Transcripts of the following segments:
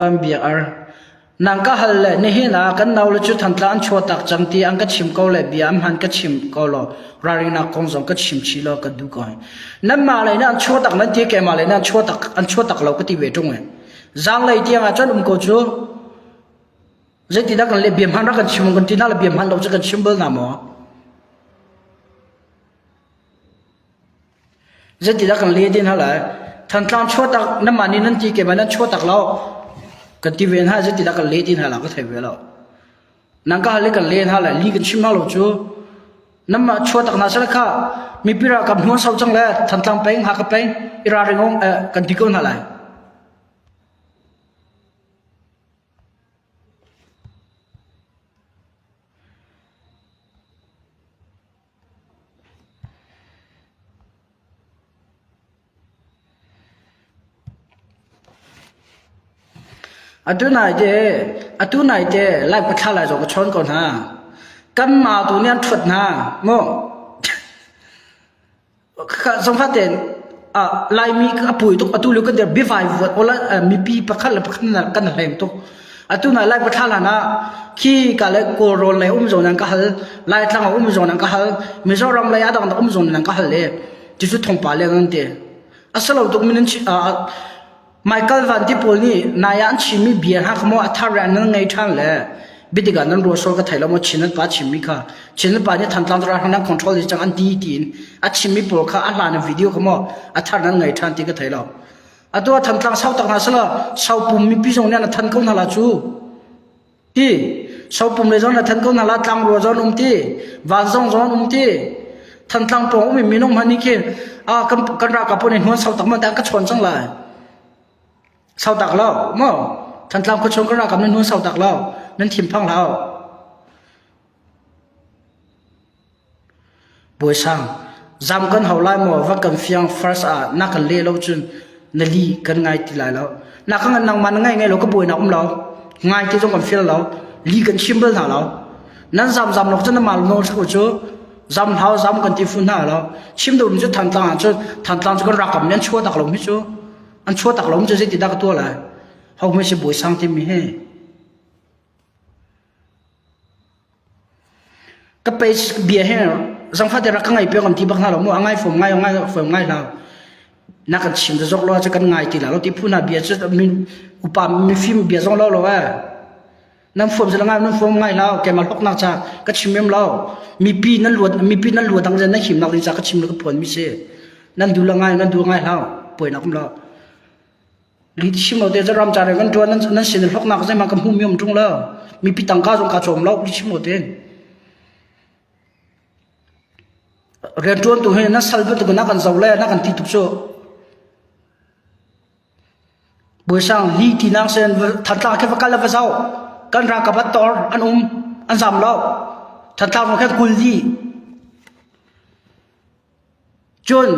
An bia ar. Nang ka hal le nihin ah kan naule cu Thantlang an chuahtak cang ti an ka chim ko le bia an hman ka chim ko law ralringnak kong zong ka chim chih law ka duh ko. Nanmah lei nih an chuahtak nan ti keimah lei nih an chuahtak an chuahtak lo ka ti ve ṭung e. Zaanglei tiang ah cun um ko cu. Zeitidah kan le bia hman rak kan chim kan ti hna le bia hman lo cu kan chim bal na maw? Zeitidah kan le ti hna lai? Thantlang chuahtak nanmah nih nan ti keimah nan chuahtak lo kan ti ve hna zeitidah kan le ti hna la ka thei ve lo. Nang ka hal i kan le hna lai li kan chim hna lo cu nanmah chuahtak hna sal kha mipi ralkap hnuan sau cang le Thantlang peng Hakha peng i ralring ong kan ti ko hna lai. Atu naite atu naite Lai pathla lai zong ka chawn ko hna. Kanmah tu nih an ṭhuat hna mu. Zongfa tein Laimi a pui tuk atu lio kan dir biavai vuat ola mipi pakhat le pakhat kan hleng tuk. Atu na Lai pathla hlan ah khi ka le Kawlrawn lei um zong nan ka hal, Laitlang ah um zong nan ka hal, Mizoram lei adang um zong nan ka hal le cucu thongpa le nan ti. Asalo tuk min Michael Van ti pawl nih nai ah an chimmi bia hna kha maw a thar an nan ngei ṭhan le biadik ah nan ruah sual ka thei lo maw Chin an pa chimmi kha Chin an pa nih Thantlang cu ralhrang nan control dih cang an ti tiin a chimmi pawl kha a hlan video kha maw a thar nan ngei ṭhan ti ka thei lo. Atu ah Thantlang sau tak hna selaw saupum mipi zong nih an than ko hna la cu. Ti sopum le zong na than ko hna la tlangrua zong um ti vanzong zong um ti Thantlang pawng um minung hmanh nih khin a kan kan ralkap pawl nih hnuan sau tak man ka chawn cang lai sau tak lo mo Thantlang khuachung kan ralkap nan hnuan sau tak lo nan thinphang hlah Bawisang, zam kan hau lai maw va kan fiang first ah na kan leh lo cun na li kan ngai ti lai lo. Na ka ngan nangmah na ngai ngai lo ka buainak um lo. Ngai ti zong kan feel lo. Li kan chim bal hna lo. Nan zam zam lo cun na mal nawl cu cu zam hau zam kan ti fu hna lo. Chim duhmi cu Thantlang ah cun Thantlang cu kan rakam nih an chuah tak lo mi cu an chuah tak lo mi cu zeiti dah ka tuah lai. Ho hme si Bawisang timi hi. Ka page bia hi zangfah rak ka ngai piak an ti bak hna lo mu a ngai fom ngai ngai fom ngai hlah na kan chim da zok lo cu kan ngai ti la lo ti phu hna bia cu min upa mifim bia zong lo lo eh nan fom sila ngai nan fom ngai lo keimah hlok nak cha ka chim em lo mipi nan luat mipi nan luat dang nan him nak ding cha ka chim le ka phuan mi si nan du la ngai nan du ngai hlah poi nak um lo Lih chim lo te ram ca kan ṭuan nan nan sin hloknak zeihmanh kan hmuhmi um ṭung lo. Mipi tangka zong kaa cawm lo lih chim lo tein. Rianṭuan tu hi nan sal bantuk na kan zo le na kan ti tuk cu. Bawisang li ti nang sen Thantlang khi va kal le va zau. Kan ralkap an tor an um an zam lo. Thantlang zong khan kul dih. Cun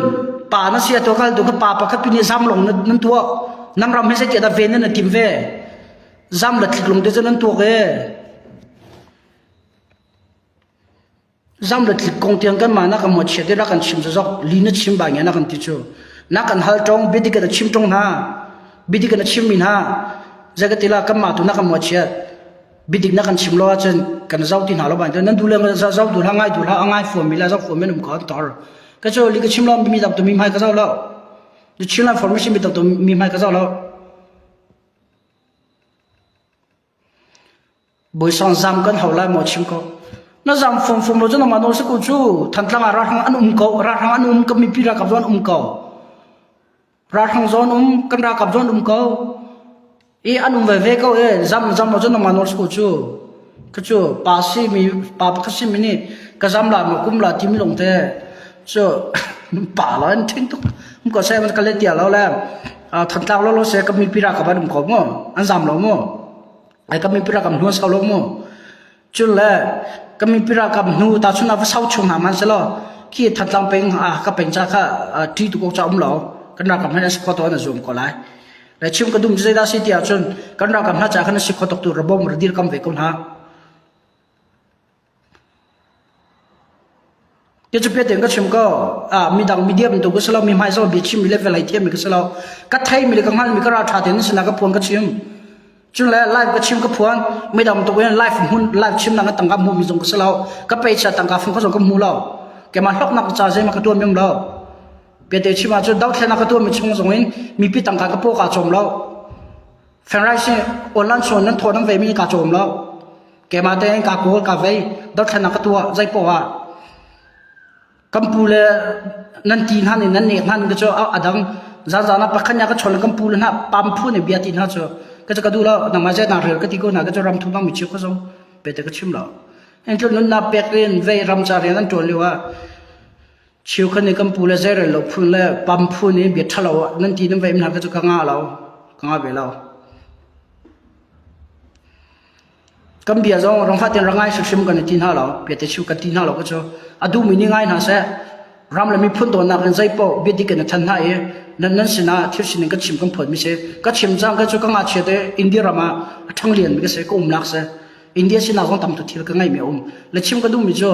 pa na si a tuah kal tu kha pa pakhat pi nih zam lawng nan tuah. Nan ram hi zeitiah dah ven nan tim ve. Zam le tlik lung te cu nan tuak e. Zam le tlik kong tiang kan mah na kan mo chiat na kan chim zok li na chim ba nge na kan ti cu. Na kan hal tong biadik na chim tong hna. Biadik na chim mi hna. Zeikatila kan mah tu na kan mo chiat. Biadik na kan chim lo ahcun kan zoh ti hna lo bantuk nan duh le zoh duh hlah ngai duh hlah a ngai fuam mi le zoh fuam mi um ko an tor ka cu li ka chim lo mi dang tu mi hmai ka zoh lo ni chin la formation mi dang tu mi hmai ka zoh lo Bawisang zam kan hau lai maw chim ko na zam fom fom lo cu nangmah nawl si ko cu Thantlang ah ralhrang an um ko ralhrang an um ka mipi ralkap zong an um ko Ralhrang zawn um kan ralkap zawn um ko i an um veve ko e zam zam lo cun nangmah nawl si ko cu ka cu pa si mi pa pakhat si mi nih ka zam la maw kum la timi lawng te cu pa lo an thin tuk um ko se ka le tia lo le Thantlang lo lo se ka mipi ralkap an um ko mu an zam lo mu ai ka mipi ralkap hnuan sau lo mu Cun le ka mipi ralkap hnu ta chun ah va sau chung hna hmanh selaw khi Thantlang peng ah ka peng ca kha ṭi tuk awk ca um lo kan ralkap hmanh an si kho to an zuam ko lai. Le chim ka dum zeidah si ti ahcun kan ralkap hna ca khan a si kho tuk tu rabom ra dirkam ve ko hna. Ti cu pet in ka chim ko. Ah midang media bantuk ka si lo mi hmai zong bia chim mi le velai thiam mi ka si lo. Ka thei mi le ka hngal mi ka ral ṭha tein sina ka phuan ka chim. Cun le live ka chim ka phuan midang tuk in live hmun live chim nak tangka hmu mi zong ka si lo. Ka peicha tangka fung kha zong ka hmu lo. Keimah hloknak ca zeimah ka tuan mi um lo. Biate chim ahcun dothlennak ka tuah mi chung zong in mipi tangka ka paw kaa cawm lo. Fenrai si online chung nan thaw nan ve mi kaa cawm lo. Keimah tein kaa kawl kaa vei dothlennak ka tuah zei poah ah kan pu le nan ti hna nih nan nek hna ning cu a dang zanzan ah pakhat nya ka chawn kan pu le hna pam phu nih bia ti hna cu ka cu ka duh lo nangmah zei na rel ka ti ko hna ka cu ram thum bang mi chiu kho zong pete ka chim lo. In tlun nunnak pek in vei ram ca rian an tuan lio ah Cheukhat nih kan pu le zeirel lo phun le pam phun in bia ṭhalo nan ti nan veim hna kha cu ka ngah lo, ka ngah ve lo. Kan bia zong rangfah tein rak ngai hrimhrim kan i ti hna lo, bia te chim kan ti hna lo ka cu. A duhmi nih ngai hna seh. Ram le miphun dawtnak in zeipaoh bia dik in a than hna i nan nan sinah thil sining ka chim kan phawtmi si. Ka chim cang ka cu ka ngakchia te India ram ah a ṭhanglianmi ka si, ka umnak si. India sinah zong tam tuk thil ka ngeihmi a um. Le chim ka duhmi cu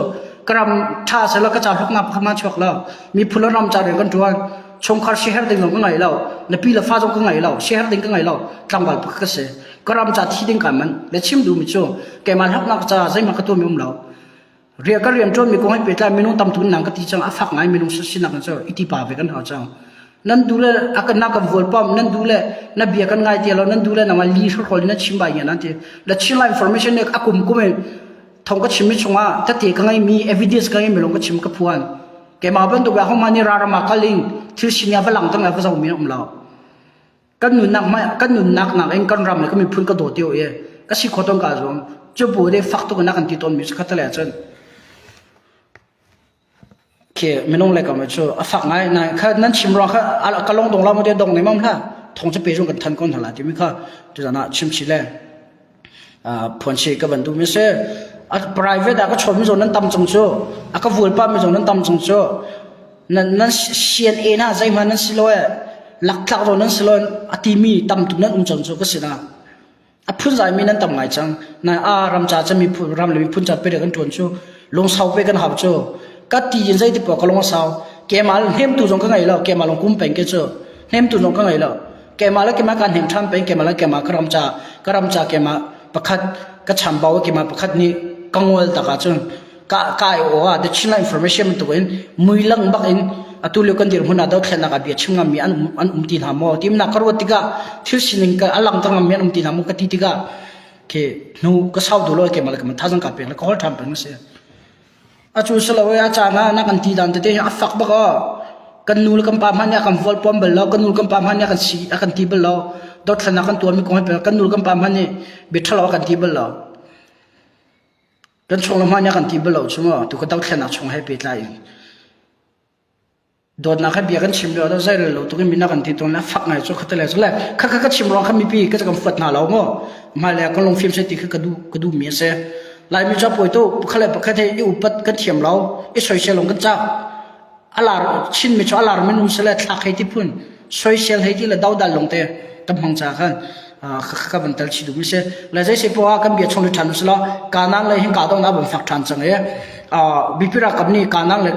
ka ram ṭha sehla ka ca hlawknak pakhat ma chuak lo. Miphun le ram ca rian kan ṭuan. Chungkhar siaherh ding zong ka ngei lo. Na pi le fa zong ka ngei lo. Siaherh ding ka ngei lo. Tlangval pakhat ka si. Ka ram ca thi ding kai manh. Le chim duhmi cu keimah hlawknak ca zeihmanh ka tuahmi um lo. Rian ka rian ṭuanmi kong he pehtlai minung tam tuk nang ka ti cang. A fak ngai minung sinak in cu i ti pa ve kan hau cang. Nan duh le a kan na kan vualpam nan duh le na bia kan ngai ti lo nan duh le nangmah li hrawlhrawl in na chim bai nge nan ti. Le Chinla information nih a kum kum in thong ka chimmi chungah tete ka ngeimi evidence ka ngeimi lawng ka chim ka phuan. Keimah bantuk ah hohmanh nih ralram ah kal in thil sining a va langhter le va zohmi an um lo. Kan nunnak hmai kan nunnak nakin kan ram le kan miphun ka dawt deuh i ka si khawh tawn kaa zuam. Cu bu nih fak tuk in a kan ti tawnmi cu khat le cun Khi minung le kam cu a fak ngai nai kha nan chim ruang kha ka long dong la mo te dong nei mam hla thong chu pe zung kan than kon hala timi kha tuzan ah chim chi le phuan chi ka van du mi se a private ah ka chom mi zong nan tam chung cu a ka vual pa mi zong nan tam chung cu nan nan CNA na zeihmanh nan si lo e laktlak zong nan si lo a ti mi tam tuk nan um cang cu ka sinah A phunzaimi nan tam ngai cang. Na a ram ca ca miphun ram le miphun ca pe kan ṭuan cu lungsau pe kan hau cu. Ka ti in zeiti poah ka lung a sau. Keimah hnemtu zong ka ngei lo. Keimah lung kum peng ke cu. Hnemtu zong ka ngei lo. Keimah le keimah kaa hnem ṭhan peng. Keimah le keimah ka ram ca ka ram ca keimah pakhat ka chambau keimah pakhat nih ka ngol tak ahcun ka ka ai aw ah the Chinland information bantuk in muilang bak in atu lio kan dirhmun ah dothlennak ah bia chim ngammi an um an um ti hna maw timnak ka ruat tikah thil sining ka a langter ngammi an um ti hna maw ka ti tikah khi hnu ka sau du lo ke mal ka man thazang ka pek le ka hol ṭhan peng si acu silo e a caan ah na kan ti dan tete hi a fak bak aw kan nu le kan pa hmanh nih a kan vual puam bal lo kan nu le kan pa hmanh nih a kan si a kan ti bal lo dothlennak kan tuahmi kong he kan nu le kan pa hmanh nih bia ṭhalo a kan ti bal lo Kan chung le hmanh nih a kan ti bal lo cu maw tu ka dothlennak chung he pehtlai in dawtnak he bia kan chim lio ah zeirel lo tuk in min a kan ti tawn le a fak ngai cu kha le cu le kha kha ka chim ruang kha mipi ka kan fuat hna lo maw hmailei ah kan lungfim seh ti kha ka duh ka duh mi a si Laimi cu a pawi tu pakhat le pakhat he i upat kan thiam lo i soisel lawng kan cak a lar Chinmi cu a lar min um sile thlak hei ti phun soisel hei ti le dodal lawng te kan hmang ca khan ka van tel chi duh mi si le zei se poah kan bia chung le ṭhan usila kanan le hin ka dong na bon fak ṭhan cang e bipi rakap nih kanan le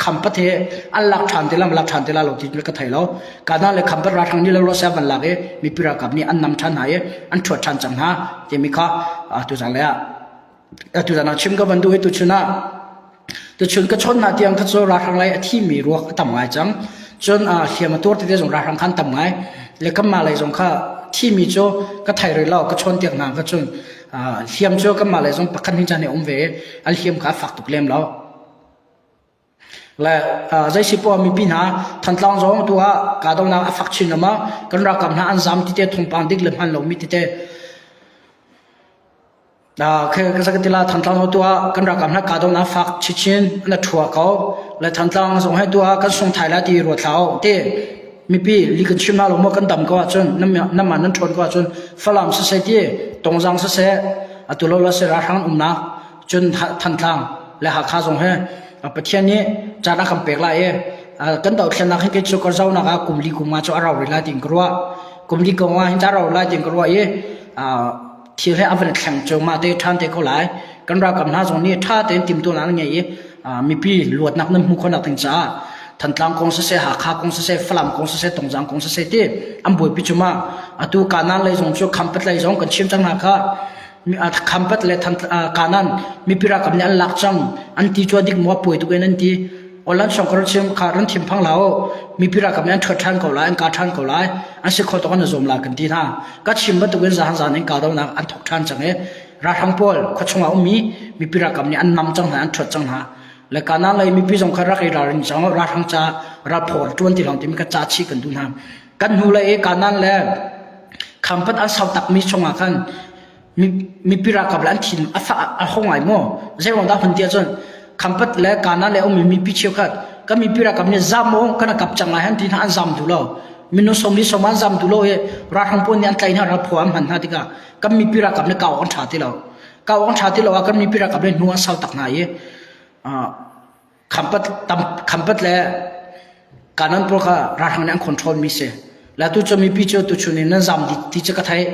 khampat he an lak ṭhan te lam lak ṭhan te la lo ti ka thei lo kanan le khampat ra thang ni le ro sa van lak e mipi rakap nih an nam ṭhan hna e an ṭhuat ṭhan cang hna timi kha tu zang le ah atu zan ah chim ka van duh hi tuchun ah tuchun ka chawn hna tiang kha cu ralhrang lei a thimi ruak a tam ngai cang cun hliam a tuar tete zong ralhrang khan tam ngai le kanmah lei zong kha thimi cu ka thai rih lo ka chawn tiak hna kha cun hliam cu kanmah lei zong pakhat hnih caan um ve an hliam kha a fak tuk lem lo Le zei si poah mipi hna Thantlang zong tu ah kahdohnak a fak chin lengmang kan ralkap hna an zam tite thawngpang dik le hman lomi tite Tila Thantlang tu ah kan ralkap hna kahdohnak fak chinchin an ṭhua ko. Le Thantlang zong he tu ah kan sung thai lai ti ruat hlah u ti. Mipi li kan chim hna lo maw kan dam ko ahcun namah nan ṭhawn ko ahcun Falam siseh ti Tongzang siseh atu lo lo si ralhrang umnak cun Thantlang le Hakha zong he Pathian nih caan a kan pek lai i kan dohthlennak hi kei cu ka zohnak ah kum li kum nga cu a rau rih lai tiin ka ruah. Kum li kum nga hin a rau lai tiin ka ruah i thil he a van thleng cuahmah te ṭhan te ko lai. Kan ralkap hna zong nih ṭha tein timhtuahnak an ngei i mipi luatnak nan hmuh khawhnak ding caah. Thantlang kong siseh, Hakha kong siseh, Falam kong siseh, Tongzang kong siseh ti an buaipi cu ma atu Kanan lei zong cu Khampat lei zong kan chim cang hna kha Khampat le Kanan mipi ralkap nih an lak cang an ti cu a dik maw a puai tuk in an ti Olan song kar chim kha ran thim phang lao mipi ralkap nih an ṭhuat ṭhan ko lai an ka ṭhan ko lai an si kho tok an zawm la kan ti hna ka chim bantuk in zahan zan in ka donak an thok ṭhan cang i ralhrang pawl khuachung ah ummi mipi ralkap nih an nam cang hna an ṭhuat cang hna le Kanaan lei mipi zong kha rak i ralrin cang ralhrang ca ralphor ṭuan ti lawng timi kha ca chih kan duh hna kan hnu lei i Kanaan le Khampat an sau takmi chungah khan mipi ralkap le an thin a fah a hong ngai maw zeiruang dah hun ti ahcun Khampat le Kanaan le ummi mipi cheukhat kan mipi ralkap nih zam u kan kap cang lai han ti hna an zam duh lo minung sawmli sawm an zam duh lo i ralhrang pawl nih an tlaih hna ralphaw an hman hna tikah kan mipi ralkap nih kau an ṭha ti lo kau an ṭha ti lo ah kan mipi ralkap nih hnu an sau tak hna i Khampat tam Khampat le Kanan pawl kha ralhrang nih an control mi si. La tu cu mipi cu tuchun in nan zam dih ti cu ka theih.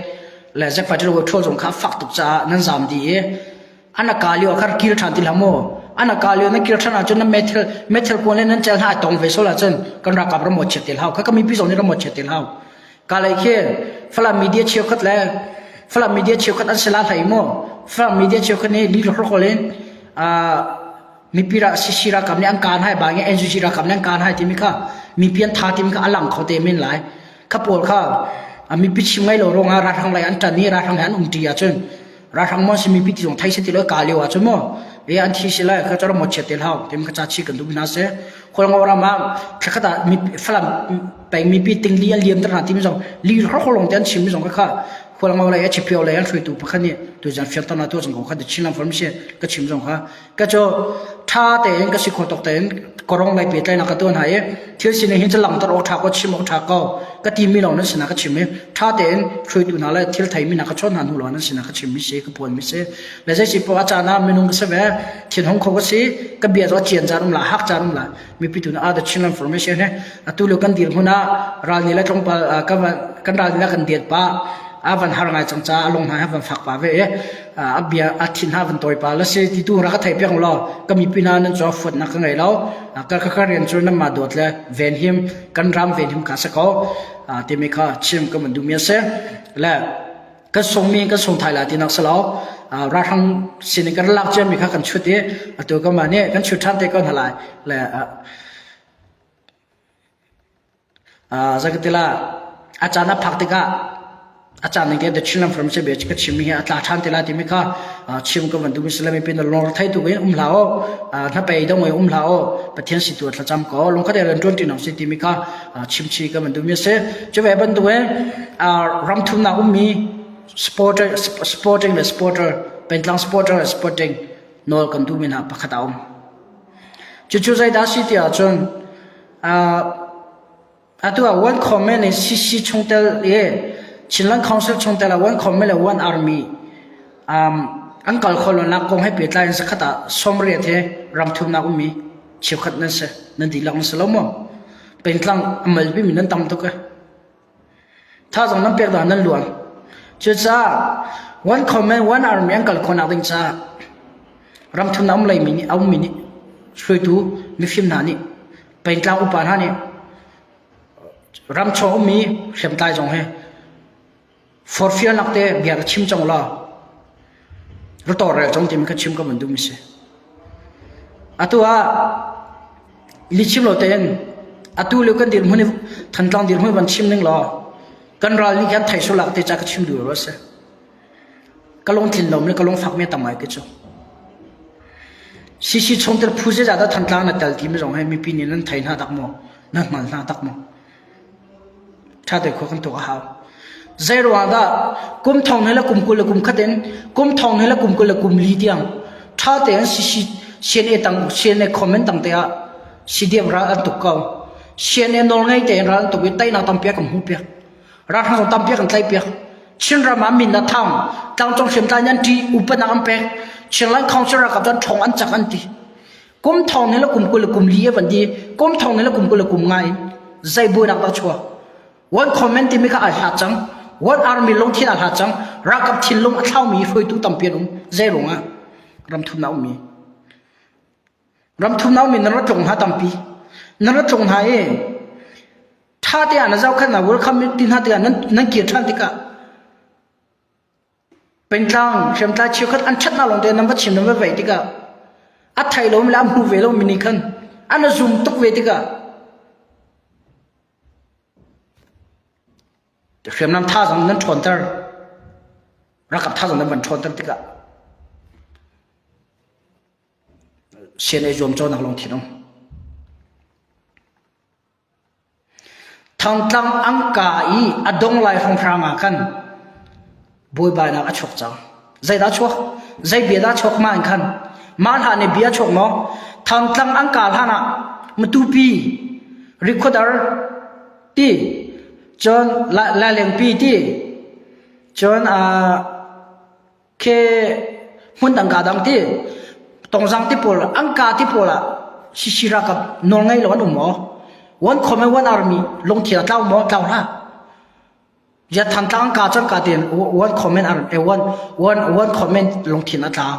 Le zekfai ṭilo ṭhawl zong kha fak tuk caah nan zam dih i an a ka lio ah khan kir ṭhan ti hlah maw? An a ka lio nan kir ṭhan ahcun nan meithal meithal kuan le nan cel hna ai tong ve sual ahcun kan ralkap ram chiat te hau. Kha ka mipi zong nih ram chiat te hau. Ka lei khi Falam media cheukhat le Falam media cheukhat an si la hlei maw? Falam media cheukhat nih li hlorkol in mipi ra CC ralkap nih an kaan hai bang in NUG ralkap nih an kaan hai timi kha mipi an tha timi kha a lang kho te men lai kha pawl kha mipi chim ngai lo ruangah ralhrang lei an ṭan i ralhrang he an um ṭi ahcun ralhrang mon si mipi ti zong thei si ti lo ka lio ahcun maw e an thi si lai kha chara mo chiat te hau timi kha cha chi kan duh hna se khawlngo ram ah thlakhat ah falam peng mipi tingli an liam ter hna timi zong li hor te an chim mi zong kha khualngo lei a chipio lei an hruaitu pakhat nih tuzan fianter na tu zong ko kha the Chinland Forum si ka chim zong kha ka cu tha tein ka si kho tok tein korong lei pehtlaihnak ka tuan hai i thil sining hin cu langhter awk tha ko chim awk tha ko ka ti mi lawng nan sinah ka chim i tha tein hruaitu hna le thil thei mi hna ka chawn hna hnu lawng nan sinah ka chim mi si ka puan mi si le zei si poah a caan ah minung ka si ve thin hong kho ka si ka bia cu a cian caan um la hak caan um la mipi tu na the Chinland Formation he atu lio kan dir hmun ah ral ni le tlawmpal kan ral ni le kan det pa a van har ngai cang ca a lung hna he van fak pa ve i a bia a thin ha van tawi pa la si ti tu ra ka thei piak lo ka mipi na nan cho fuat na ka ngei lo ka ka ka rian cu nan ma dawt le ven him kan ram ven him ka sa ko timi kha chim ka man du mi se le kan sungmi kan sung thai la ti nak salo ralhrang sin kan lak ciami kha kan chut i atu ka ma nih kan chut than te ko hna lai le Zakatila a caan a phak tikah a caan ning te The Chinland Forum se bia ka chim mi hi a tla ṭhan te lai timi kha chim ka van duh mi si le mipi na lor thei tuk in um hlah u hnapei dong in um hlah u Pathian si tu thlacam ko lungkhat rian ṭuan ṭi nang si timi kha chim chi ka van duh mi a si cu ve bantuk in ram thumnak ummi supporter supporting le supporter pengtlang supporter le supporting nawl kan duh mi hna pakhat a um cucu zeidah si ti ahcun Atu ah one comment in CC chungtel i Chinland Council chungtel ah one comment le one army um, an kal kho lonak kong he pehtlai in zakhat ah 80 he ram thumnak ummi cheukhat nan si nan dihlak nan si lo maw pengtlang a malpi mi nan tam tuk e Thazang nan pek dah nan luan. Cucaah one comment one army an kal khawhnak ding caah ramthum um lei mi nih a ummi nih hruaitu mifim hna nih pengtlang upa hna nih ramchung ummi hriamtlai zong hi forfialnak te bia ka chim cang law ra tawlrel cang timi kha chim ka van duhmi si. Atu ah lihchim lo tein atu lio kan dirhmun i Thantlang dirhmun van chim ning law kan ral nih khan thei sulak te ca ka chim duh lo si. Ka lungtlin lo le ka lungfak mi tam ngai ke cu. CC chungtel phu zeizah dah Thantlang na tel timi zong hi mipi nih nan thei hna tak maw? Nan hngal hna tak maw? Ṭha te khua kan tuak a hau. Zei ruang dah kum thong he le kum 20 le kum khat in kum thong he le kum 20 le kum li tiang ṭha tein CC CNA tang CNA comment tang te ah CDM ral an tuk ko. CNA nawl ngei tein ral an tuk i teinak tampi kan hmuh piak. Ralhrang zong tampi kan tlaih piak. Chinram ah min a thang. Tlangcung hriamtlai nih an ṭih, upatnak an pek. Chinland Council ralkap cu an ṭhawng an cak an ti. Kum thong ne le kum 20 le kum li a van ti. Kum thong ne le kum 20 le kum nga in zei buainak dah chuak. One comment timi kha ai hlat cang. One army lungthin aa hlat cang. Ralkap thinlung a thlaumi hruaitu tampi an um. Zei ruangah? Ramthum na ummi. Ramthum na ummi nan ra tlung hna tampi. Na ra tlung hna i ṭha te ah na zohkhenh hna welcome ti hna tikah nan nan kir ṭhan tikah pengtlang hriamtlai cheukhat an ṭhatnak lawng te nan va chim nan va vei tikah a thei lomi le a hmu ve lomi nih khan an i zum tuk ve tikah hriamnam thazaang nan ṭhawnter ralkap thazaang nan van ṭhawnter tikah CNA zuamcawhnak lungthin um. Thangtlang an ka i a dong lai hrawnghrang ah khan buaibainak a chuak cang. Zeidah chuak? Zei bia dah chuak mah in khan? Mah hlan i bia chuak maw? Thangtlang an ka hlan ah Matupi, Rikhuadar ti, cun Lailengpi ti, cun uh, Khi hmun dang ka dang ti tongzang ti pawl angka ti pawl ah sisi ralkap nawl ngei lo an um maw? One common one army lungthin a tlau maw? Tlau hlah. Ya Thantlang ka cang ka tin one comment army eh, one one one comment lungthin a tlau.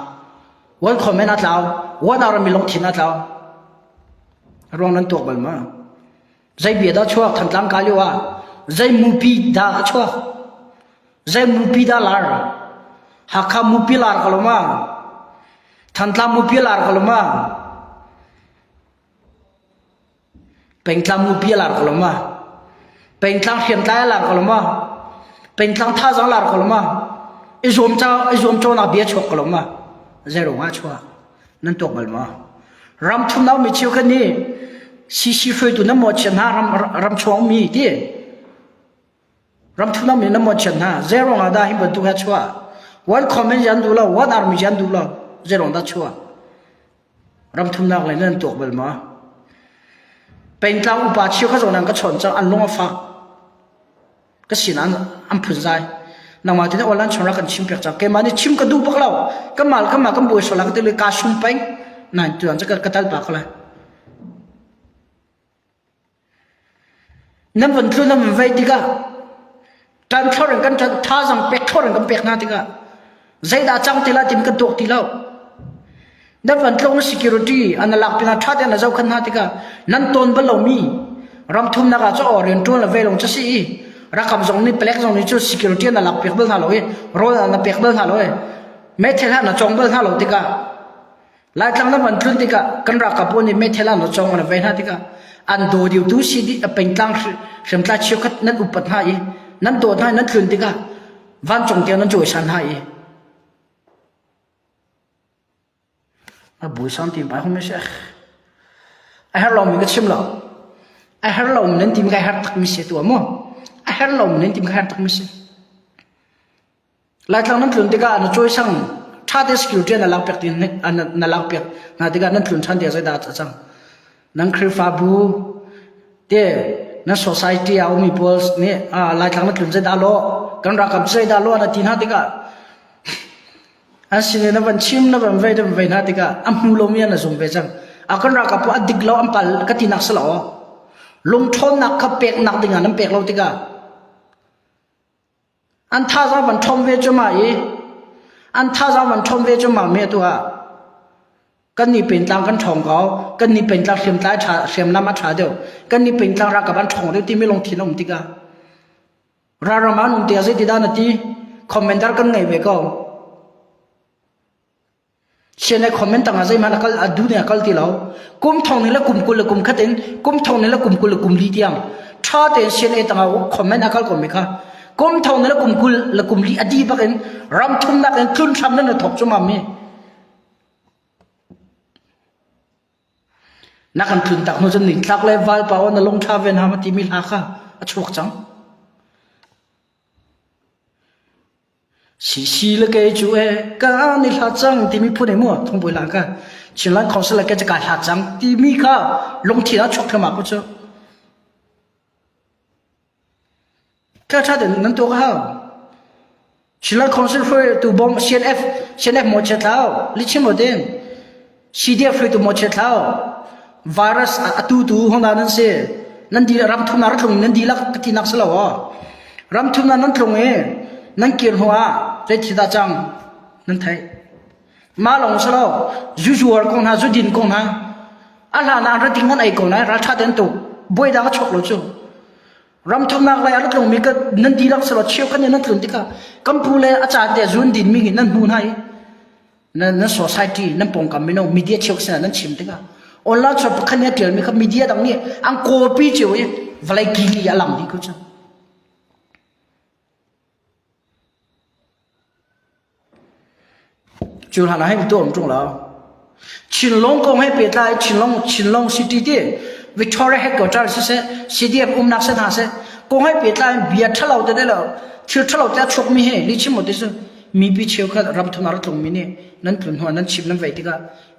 One comment a tlau. One army lungthin a tlau. Ruang nan tuak bal ma? Zei bia dah chuak Thantlang ka lio ah? Zei mupi dah a chuak? Zei mupi dah lar? Hakha mupi lar ko lo ma? Thantlang mupi lar ko lo ma? Pengtlang mupi lar ko lo ma? Pengtlang hriamtlai lar ko lo ma? Pengtlang thazaang lar ko lo ma? I zuam ca i zuam cawnak bia chuak ko lo ma? Zei ruang ah chuak? Nan tuak bal ma? Ram thum nau mi cheukhat nih CC hruaitu nan mawhchiat hna ram ram chuang mi ti Ramthum nih na mawhchiat hna. Zeiruang ah dah hi bantuk hi a chuah? One comment an duh lo, one army an duh lo. Zeiruang dah chuah? Ramthumnak lei nan tuak bal ma? Pengtlang upa cheu kha zawn an ka chawn cang, an lung a fak. Ka sin an an phunzai. Nangmah tin online chon rak kan chim piak cang. Keimah nih chim ka duh bak lo. Kamal kamah kan buai sola ka ti le ka sum peng. Nain tuan ca ka tal pa ko lai. Nan van tlun nan van vei tikah ṭan thlor in kan ṭan thazaang pek thlor in kan pek hna tikah zeidah cang ti lai timi kan tuak ti lo. Nan van tlung security an lak pinah ṭha tein na zohkhenh hna tikah nan tawn bal lomi ram thumnak ah cu aw rian ṭuan le ve lawng cu si i rakam zong nih palek zong nih cu security an lak piak bal hna lo i rawl an pek bal hna lo i meithal an cawng bal hna lo tikah Laitlang lam an tlun tikah kan ralkap pawl nih meithal an cawng an vei hna tikah an daw deutu si dih a pengtlang hriamtlai cheukhat nan upat hna i nan dawt hna i nan tlun tikah vancung tiang nan cawisan hna i a buisang ti bai hum se a her lomi ka chim lo a her lomi nan tim ka her tak mi se tu mu a her lomi nan tim ka her tak mi se Laitlang nan tlun tikah na cawisang ṭha te security na lakpiak ti na lakpiak hna tikah nan tlun ṭhan tiah zeidah a cang? Nan Khrihfabu te na society ah ummi pawl nih Laitlang na tlun zeidah lawh kan ralkap zeidah lawh na ti hna tikah an sin na van chim na van vei na van vei hna tikah a hmu lomi an zum ve cang. A kan ralkap a dik lo an pal ka tinak si lo. Lungṭhawnnak kha peknak dingah nan pek lo tikah An thazaang van ṭhawm ve cuahmah i an thazaang van ṭhawm ve cuahmah mi atu ah kannih pengtlang kan ṭhawng ko kannih pengtlang hriamtlai ṭha hriamnam a ṭha deuh kannih pengtlang ralkap an ṭhawng deuh timi lungthin a um tikah ralram ah an um tikah zeitidah na ti commander kan ngei ve ko Sian comment tangah zeihmanh a kal a duh ning a kal ti lo. Kum thong ning le kum 20 le kum khat in kum thong ning le kum 20 le kum li tiang ṭha tein CNA tangah comment a kal ko mi kha kum thong ning le kum 20 le kum li a di bak in ram thumnak in tlun hram nan thok cu ma mi na kan tlun tak hnu cun nitlak le valpa na lung ṭha ven ha ma timi hla kha a chuak cang. Sisi le kei cu e ka ni hlat cang timi phun e mu thongpui lang ka Chinland Council le ke ka hlat cang timi kha lungthin ah chuak thluahmah ko cu. Tha tha den nan tuak hau. Chinland Council hruaitu bom CNF CNF mo che thlau lichim o den CDF hruaitu mo che thlau virus atu tu hong nan si nan di ram thum na tlung nan dilak ka ti nak selo ram thum na nan tlung i nan kir hnu ah zei thi dah cang nan thei ma long selo zu zuar kong hna zu din kong hna. A hlan ah rating an ei ko lai ralṭha tein tu buai dang a chuak lo cu. Ramthumnak lei ah na tlungmi ka nan dihlak selaw cheukhat nih nan tlun tikah kan pu le a caan te zun dinmi nih nan hmu hna i nan nan society nan pawngkam mino media cheukhat sinah nan chim tikah online chuak pakhat nih a ṭialmi kha media dang nih an copy cio i vawlei kili a lang dih ko cu. Cu hlan ah hin tuah um ṭung lo. Chinlong kong he pehtlai Chinlong Chinlong City ti Victoria headquarter siseh CDF umnak seh hna seh kong he pehtlai bia ṭhalo tete lo thil ṭhalo te a chuakmi he lihchim te cu mipi cheukhat ramthum ah ra tlungmi nih nan tlun hnu ah nan chim nan vei tikah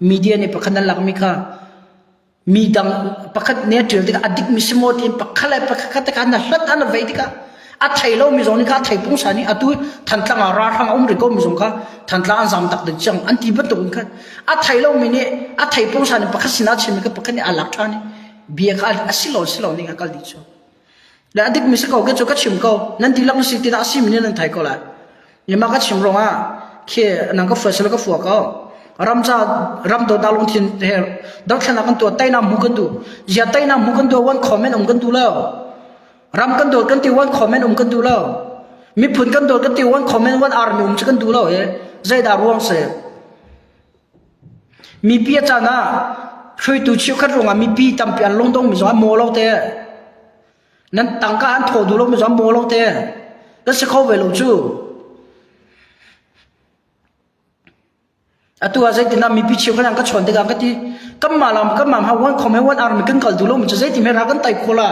media nih pakhat nan lakmi kha mi dang pakhat nih a ṭial tikah a dikmi si maw tiin pakhat le pakhat kha tikah na hlat an vei tikah a thei lo mi zong nih kha a thei pungsan i atu Thantlang ah ralhrang a um rih ko mi zong kha Thantlang an zam tak ding cang an ti bantuk in khan a thei lo mi nih a thei pungsan in pakhat sinah chim mi kha pakhat nih a lak ṭhan i bia kha a si lo si lo ning a kal dih cu le a dikmi si ko ke cu ka chim ko nan dihlak na si tina a si mi nih nan thei ko lai Myanmar ka chim ruangah khi nang ka fua sila ka fua ko. Ram ca ram dawtnak lungthin he dothlennak kan tuah teinak hmu kan duh. Zia teinak hmu kan duh one comment um kan duh lo. Ram kan dawt kan ti one comment um kan duh lo. Miphun kan dawt kan ti one comment one army um cu kan duh lo he. Zeidah ruang si? Mipi a caan ah hruaitu cheukhat ruangah mipi tampi an lungdong mi zong an maw lo te. Nan tangka an thaw duh lo mi zong maw lo te. Kan si kho ve lo cu. Atu ah zeitin ah mipi cheukhat an ka chawn tikah ka ti kanmah lam kanmah ha wan khom he wan army kan kal duh lo mi cu zeitin he ra kan tai kho la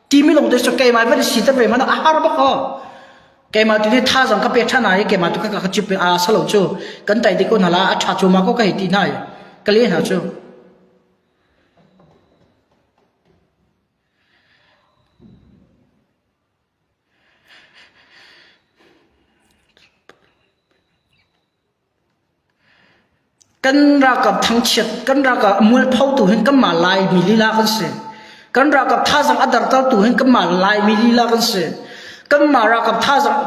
timi lawng te cu keimah van si ter ve man a har bak ho keimah tu nih thazang ka pek ṭhan i keimah tu ka ka chip a salo cu kan tai te ko hna la a ṭha cu ma ko ka hei ti hna i ka le hna cu Kan ralkap thangchiat, kan ralkap a mualphotu hin kanmah Laimi lila kan si. Kan ralkap thazaang a dartertu hin kanmah Laimi lila kan si. Kanmah ralkap thazaang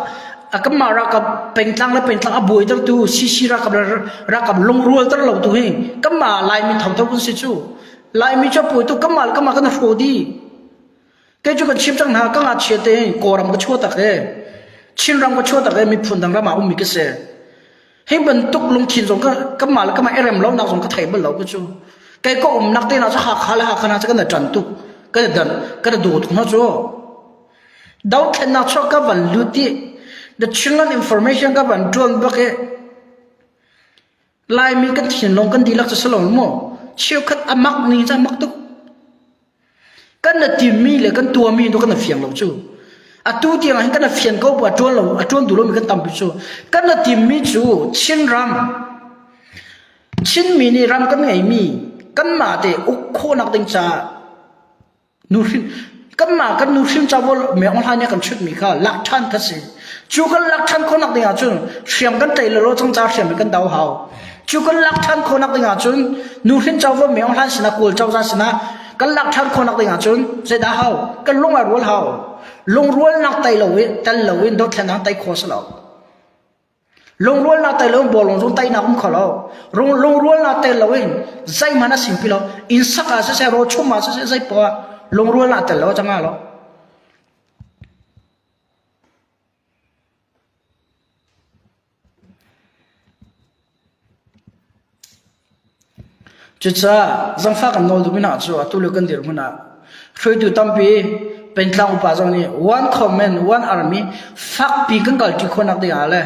kanmah ralkap pengtlang le pengtlang a buaitertu CC ralkap le ralkap lungrualter lotu hi kanmah Laimi thotho kan si cu. Laimi cu a puaitu kanmah le kanmah kan hraw dih. Kei cu kan chim cang hna ka ngakchia te Kawlram ka chuah tak e. Chinram ka chuah tak e miphun dang ram ah ummi ka si. Hi bantuk lungthin zong ka kanmah le kanmah i rem lonak zong ka thei bal lo ka cu. Kei ka umnak te na cu Hakha le Hakha na cu kan ṭan tuk. Kan dan kan daw tuk hna cu. Dothlennak chuak ka van lut i the Chinland information ka van ṭuan bak i Laimi kan thinlung kan dihlak cu si lo maw? Cheukhat a mak ning cu a mak tuk. Kan na timmi le kan tuahmi tu kan na fiang lo cu. Atu tiang ah hin kan na fian ko bu a ṭuan lo a ṭuan duh lomi kan tampi cu. Kan na timmi cu Chinram Chinmi nih ram kan ngeimi kanmah te uk khawhnak ding caah Nuhrin kanmah kan nuhrin covo Myo Hla nih a kan chutmi kha lak ṭhan kha si. Cu kan lak ṭhan khawhnak ding ahcun hriam kan tei lo cang ca hriam in kan do hau. Cu kan lak ṭhan khawhnak ding ahcun nuhrin covo Myo Hla sinah Kawl cozah sinah kan lak ṭhan khawhnak ding ahcun zeidah hau? Kan lung ai rual hau. Lungrualnak tei lo in tel lo in dothlennak tei khawh si lo. Lungrualnak tel loin bawlung zong teinak um kho lo. Lungrualnak tel loin zeihmanh a simpi lo. Inn sak ah siseh, rawl chum ah siseh, zei poah ah lungrualnak tel lo a cang lo. Cucaah zangfah kan nawl duhmi hna cu atu lio kan dirhmun ah hruaitu tampi pengtlang upa zong nih one command one army fakpi kan kalṭi khawhnak ding ah le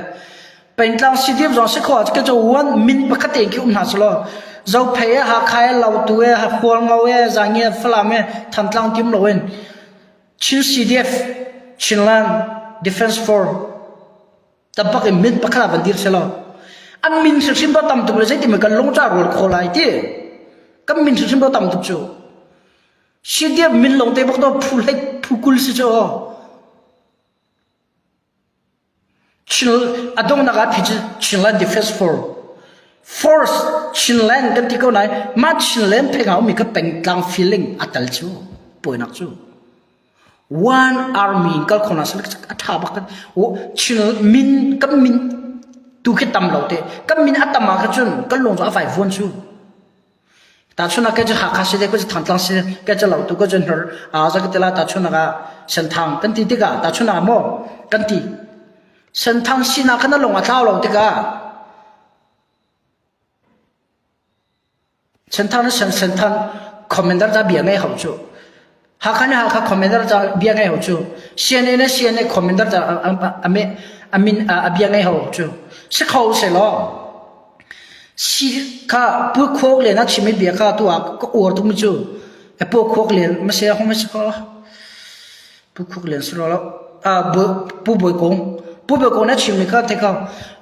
pengtlang CDF zong si khawh ah cu one min pakhat tein khi um hna selaw Zophei e Hakha e Lautu e Hualngo e Zangi e Falam e Thantlang tim loin Chin CDF Chinland Defense Force Tabak in min pakhat ah van dir selaw an min hrimhrim do tam tuk le zeitin kan lung ca rual kho lai ti kan min hrimhrim do tam tuk cu CDF min lawng te bak do phu hlei phu kul si cu Chin adongnak ah phi cu Chinland Defense Force Force Chinland kan ti ko nai mah Chinland pheng ah ummi ka pengtlang feeling a tal cu puainak cu One army in kal khawh na a ṭha bak kan Chin min kan min tu khi tam lo te kan min a tam ah kha cun kan lung cu a vai vuan cu. Tahchunhnak kei cu Hakha si deh, kei cu Thantlang si deh, kei cu Lautu, kei cu Hnur, aa za ka ti la tahchunhnak ah Senthang kan ti tikah tahchunhnak ah maw kan ti. Senthang sinak kha na lung a tlau lo tikah Senthang na sen Senthang commander ca bia ngei hau cu. Hakha nih Hakha commander ca bia ngei hau cu. CNA na CNA commander ca a a min a bia ngei hau cu. Si kho selaw Si kha Pu Khuak Lian a chimmi bia kha tu ah ka uar tukmi cu Pu Khuak Lian ma si hong ma si ko Pu Khuak Lian si lo Pu Bawi Kung Pu Bawi Kung na chimmi kha te kha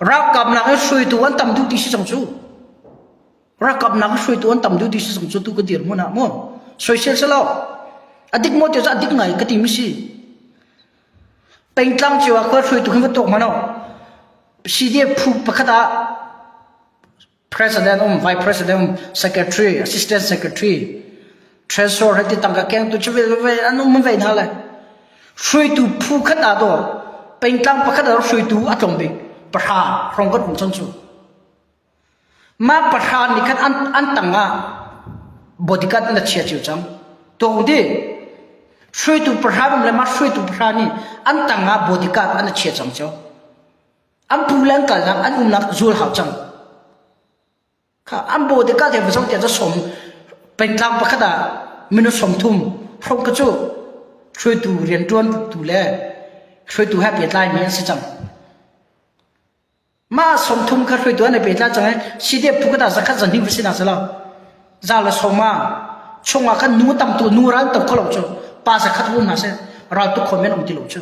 ralkap nak in hruaitu an tam duh ti si cang cu ralkap nak in hruaitu an tam duh ti si cang cu tu ka dir hmun ah mu soisel si lo a dik maw ti cu a dik ngai ka ti mi si pengtlang cio ah khua hruaitu khi va tuak hmanh CDF phu pakhat ah president um, vice president um, secretary, assistant secretary, treasurer he ti tangka kengtu cu ve an um ve hna le hruaitu phu khat ah to pengtlang pakhat ah hruaitu a tlawm bik pahra hrawng kan um cang cu mah pahra nih khan an an tang ah bodyguard an chia cio cang to di hruaitu pahra um le mah hruaitu pahra nih an tang ah bodyguard an chia cang cio An pu le an kalnak an umnak zul hau cang. Kha an bo te kal te zo tiah som pengtlang pakhat ah minute 30 hrawng ka cu hruaitu riantuan tu le hruaitu he pehtlai mi an si cang. Mah 30 kha hruaitu an i pehtlai cang i CDF phu kata zakhat zahnih va si na silo. Za le sawma chungah khan nu tam tu nu ral tam kholo cu pa zakhat um hna seh ral tuk kho men um ti lo cu.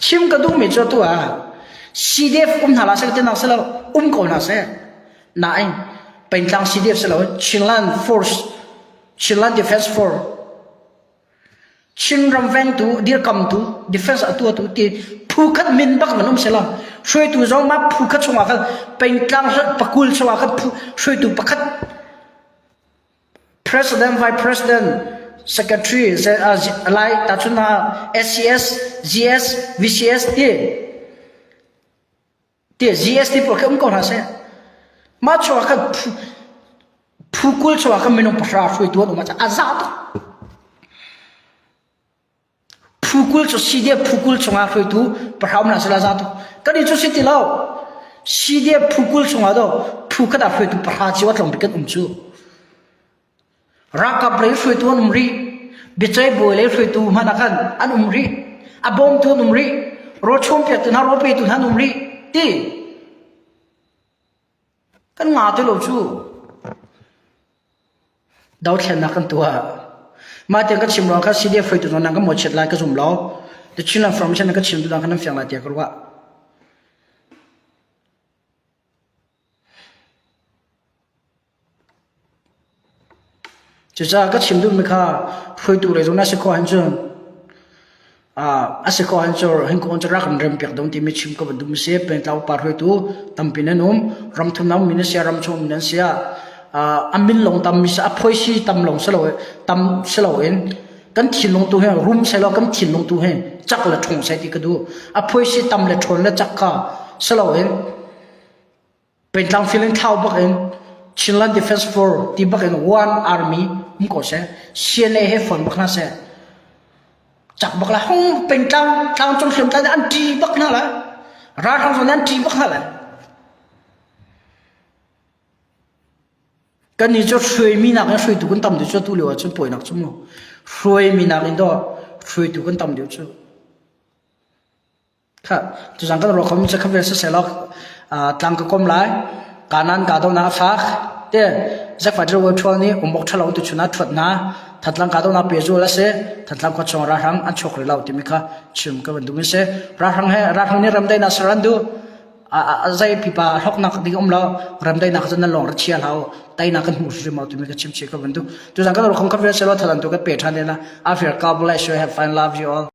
Chim ka duhmi cu atu ah CDF um hna hlah seh ti nak si lo, um ko hna seh. Nain pengtlang CDF si lo Chinland Force, Chinland Defense Force, Chinram vengtu, dirkamtu, defense a tuahtu ti phu khat min bak man um si lo. Hruaitu zong mah phu khat chungah khan pengtlang pakul chungah khan phu hruaitu pakhat President, Vice President, Secretary, lai tahchun ah SCS, GS, VCS ti ti GS ti pawl khi um ko hna seh. Mah chuah khan phu phu kul chuah khan minung pahra hruaitu an um ah a za tuk. Phu 20 cu CDF phu 20 chungah hruaitu pahra um hna seh la za tuk. Kan i cu si ti lo. CDF phu 20 chungah do phu khat ah hruaitu pahra cio a tlawm bik kan um cu. Ralkap lei hruaitu an um rih. Biaceih bawi lei hruaitu hmanh ah khan an um rih. A bawmtu an um rih. Rawl chumpiaktu hna rawl petu hna an um rih. Ti. Kan nga ti lo cu. Dothlennak kan tuah. Mah tiang ka chim ruang kha CDF hruaitu zong nan ka mawhchiat lai ka zum lo. The Chinland Formation ka chim tu dang kha nan fiang lai tiah ka ruah. Cucaah ka chim duhmi kha hruaitu lei zong na si khawh ahcun a si khawh ahcun hingkung cu rak kan rem piak ding timi chim ka van duhmi si. Pengtlang upa hruaitu tampi nan um. Ramthum na ummi nan si ah, ramchung ummi nan si ah a min lawng tammi si a phoisi tam lawng si lo tam si loin kan thinlung tu hi rum selaw kan thinlung tu hi cak le ṭhawng seh ti ka duh. A phoisi tam le ṭhawn le cak kha si loin Pengtlang feeling thlau bak in Chinland Defense Force ti bak in one army um ko seh CNA he phone bak hna seh cak bak la hong pengtlang tlangcung hriamtlai an ṭi bak hna la ralhrang zong an ṭi bak hna la kan nih cu hruaimi nak in hruaitu kan tam deuh cu tu lio ahcun puainak cu mu hruaimi nak in dawh hruaitu kan tam deuh cu Kha tuzan kan ruah khomi cu kha vel siseh law tlang ka kom lai kanan ka donak a fak te zakfat ro ṭhual nih umok ṭhalo tu chun ah ṭhuat hna Thantlang ka donak pehzul a si Thantlang khua chung ralhrang an chuak rih lo timi kha chim ka van duh mi si ralhrang he ralhrang nih ramdaihnak ser an duh a zei pipa a hloknak ding um lo ramdaihnak cun nan lawng ra chia hlah u teinak kan hmu hrim lo timi ka chim chih ka van duh tuzan kan ruah khom kha vel selaw Thantlang tu kan pe ṭhan te la I feel God bless you have fun love you all.